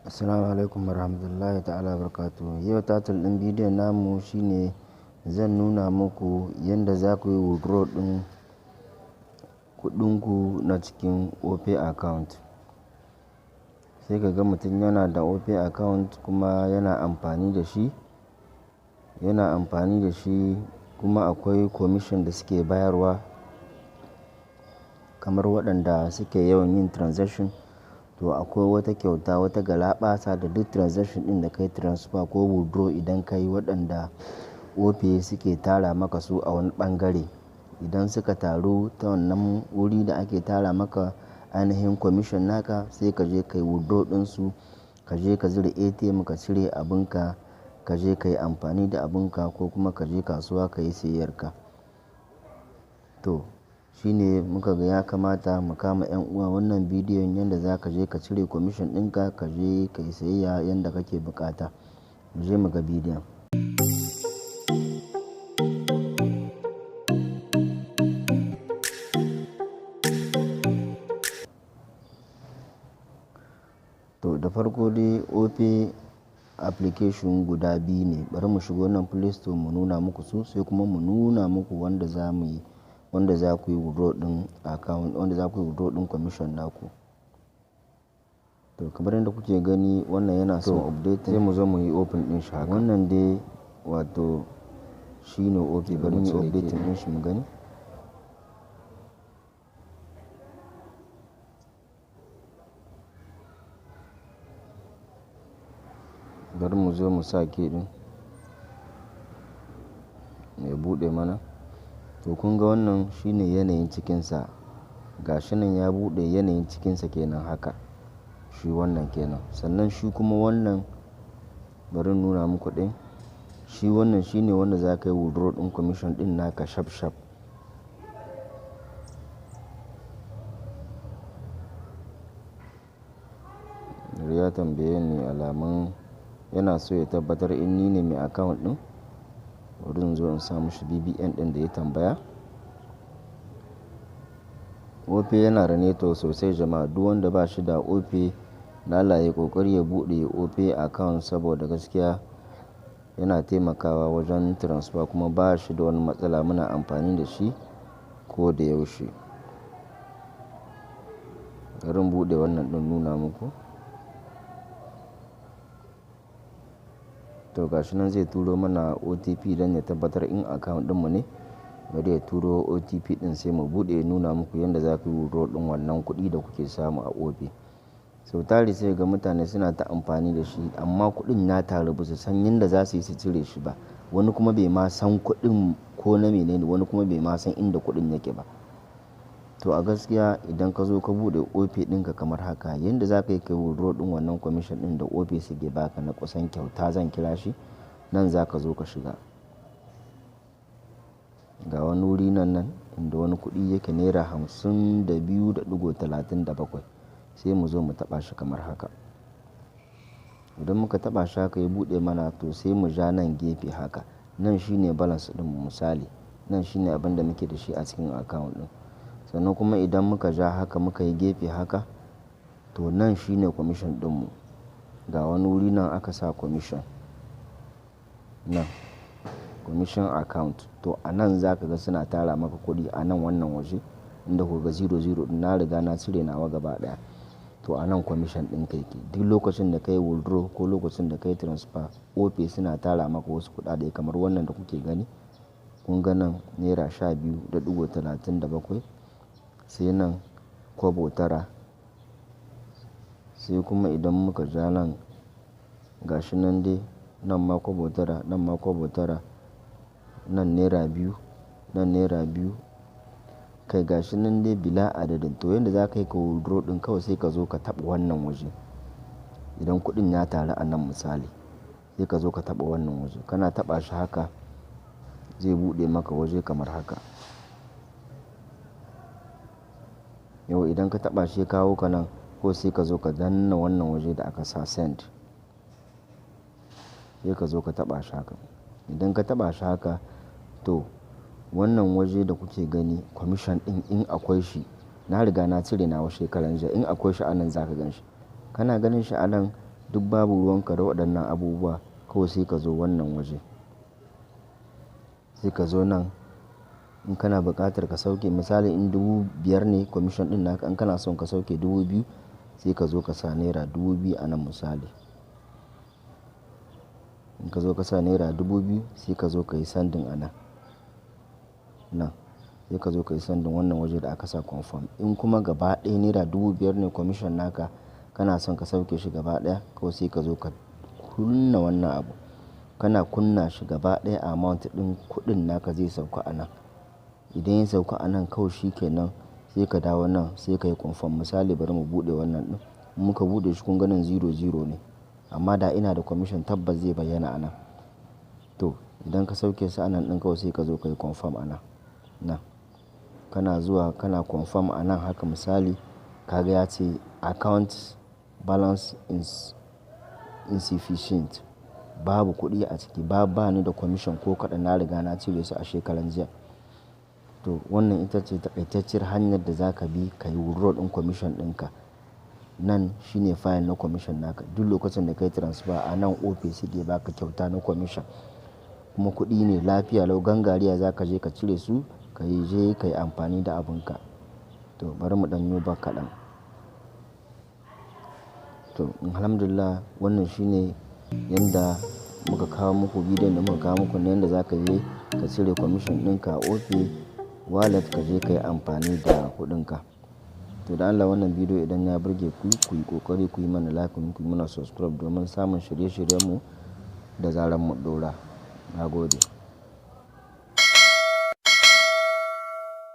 Assalamu alaikum warahmatullahi ta'ala wabarakatuh. Yau title ɗin bidiyon namu shine zan nuna muku yanda za ku yi withdraw ɗin kuɗinku na cikin Opay account. Sai ka ga mutum yana da Opay account kuma yana amfani da shi, yana amfani da shi kuma akwai commission da suke bayarwa kamar waɗanda suke yawan yin transaction. To akwai wata kyauta, wata garaɓasa da duk transaction ɗin da ka yi transfer ko withdraw idan ka yi, waɗanda Opay suke tara maka su a wani ɓangare. Idan suka taru ta wannan wuri da ake tara maka ainihin commission naka, sai ka je ka yi withdraw ɗinsu, ka je ka zura ATM ka cire abunka, ka je ka yi amfani da abunka ko kuma ka je kasuwa ka yi sayayyarka. To shine muka ga ya kamata mu kama 'yan uwa wannan bidiyon yanda za ka je ka cire commission ɗinka, ka je ka yi sayayya yanda kake buƙata. Mu je mu ga bidiyon. To da farko dai Opay application guda biyu ne. Bari mu shigo nan Play Store mu nuna muku su, sai kuma mu nuna muku wanda za mu yi, wanda za ku yi withdraw ɗin account, wanda za ku yi withdraw ɗin commission naku. To kamar yadda kuke gani, wannan yana son update, sai mu zo mu yi open ɗin shi haka. Wannan dai wato shine Opay. Bari mu yi update ɗin shi mu gani. Bari mu zo mu sa key ɗin ya buɗe mana. To kun ga wannan shine yanayin cikinsa. Ga shi nan ya buɗe, yanayin cikinsa kenan haka. Shi wannan kenan. Sannan shi kuma wannan, bari in nuna muku ɗin. Shi wannan shine wanda za ka yi withdraw ɗin commission ɗin naka shaf shaf. Ya tambaye ni alamun yana so ya tabbatar in ni ne mai account ɗin. Bari in zo in sa mashi BVN ɗin da ya tambaya. Opay yana da network sosai, jama'a. Duk wanda ba shi da Opay, dan Allah yayi ƙoƙari ya buɗe Opay account saboda gaskiya yana taimakawa wajen transfer kuma ba shi da wani matsala. Muna amfani da shi ko da yaushe. Bari in buɗe wannan ɗin nuna muku. To ga shi nan zai turo mana OTP don ya tabbatar in account ɗinmu ne. Bari ya turo OTP ɗin, sai mu buɗe ya nuna muku yanda za ku yi withdraw ɗin wannan kuɗi da kuke samu a Opay. Sau tari sai ga mutane suna ta amfani da shi amma kuɗin ya taru, ba su san yanda za su yi su cire shi ba. Wani kuma bai ma san kuɗin ko na mene ne, wani kuma bai ma san inda kuɗin yake ba. To a gaskiya idan ka zo ka buɗe Opay ɗinka kamar haka, yanda za ka yi ka yi withdraw ɗin wannan commission ɗin da Opay suke baka na kusan kyauta zan kira shi, nan za ka zo ka shiga. Ga wani wuri nan nan inda wani kuɗi yake, ₦52.37, sai mu zo mu taɓa shi kamar haka. Idan muka taɓa shi haka ya buɗe mana, to sai mu ja nan gefe haka. Nan shine balance ɗin misali. Nan shine abin da muke da shi a cikin account ɗin. Sannan kuma idan muka ja haka muka yi gefe haka, to nan shine commission ɗinmu. Ga wani wuri nan aka sa commission. Nan commission account. To a nan za ka ga suna tara maka kuɗi a nan wannan waje inda kuka ga zero zero ɗin, na riga na cire nawa gaba ɗaya. To a nan commission ɗinka yake. Duk lokacin da ka yi withdraw ko lokacin da ka yi transfer, Opay suna tara maka wasu kuɗaɗe kamar wannan da kuke gani. Kun ga nan ₦12.37, sai nan kobo 9. Sai kuma idan muka ja nan, ga shi nan dai, nan ma kobo 9, nan ma kobo 9, nan ₦2, nan ₦2. Kai, ga shi nan dai bila adadin. To yanda za ka yi ka withdraw ɗin, kawai sai ka zo ka taɓa wannan waje. Idan kuɗin ya taru a nan misali, sai ka zo ka taɓa wannan waje. Kana taɓa shi haka zai buɗe maka waje kamar haka. Yau idan ka taɓa shi ya kawo ka nan, ko sai ka zo ka danna wannan waje da aka sa send. Sai ka zo ka taɓa shi haka. Idan ka taɓa shi haka, to Wannan waje da kuke gani, commission ɗin in akwai shi, na riga na cire nawa shekaran jiya. In akwai shi a nan za ka gan shi. Kana ganin shi a nan, duk babu ruwan ka da waɗannan abubuwa, kawai sai ka zo wannan waje. Sai ka zo nan in kana buƙatar ka sauke, misali in 5,000 ne commission ɗin naka, in kana son ka sauke 2,000, sai ka zo ka sa ₦2,000 a nan misali. In ka zo ka sa ₦2,000, sai ka zo ka yi sending a nan. Nan sai ka zo ka yi sending wannan waje da aka sa confirm. In kuma gaba ɗaya ₦5,000 ne commission naka, kana son ka sauke shi gaba ɗaya, kawai sai ka zo ka kunna wannan abu. Kana kunna shi, gaba ɗaya amount ɗin kuɗin naka zai sauka a nan. Idan ya sauka a nan, kawai shi ke nan, sai ka dawo nan sai ka yi confirm. Misali, bari mu buɗe wannan ɗin. In muka buɗe shi, kun ga nan zero zero ne. Amma da ina da commission, tabbas zai bayyana a nan. To, idan ka sauke su a nan ɗin, kawai sai ka zo ka yi confirm a nan. Nan. Kana zuwa kana confirm a nan haka, misali, ka ga ya ce account balance is insufficient. Babu kuɗi a ciki. Ba ni da commission ko kaɗan, na riga na cire su a shekaran jiya. To, wannan ita ce taƙaitacciyar hanyar da za ka bi ka yi withdraw ɗin commission ɗinka. Nan shine file na commission naka. Duk lokacin da ka yi transfer a nan, Opay suke ba ka kyauta na commission. Kuma kuɗi ne lafiya lau gangariya, za ka je ka cire su, ka yi je ka yi amfani da abunka. To, bari mu ɗan yo back kaɗan. To, alhamdulillah, wannan shine yanda muka kawo muku bidiyon da muka kawo muku na yanda za ka je ka cire commission ɗinka a Opay wallet, ka je ka yi amfani da kuɗinka. To, da Allah wannan bidiyo idan ya burge ku, ku yi ƙoƙari ku yi mana like, ku yi mana subscribe domin samun shirye-shiryenmu da zarar mu ɗora. Na gode.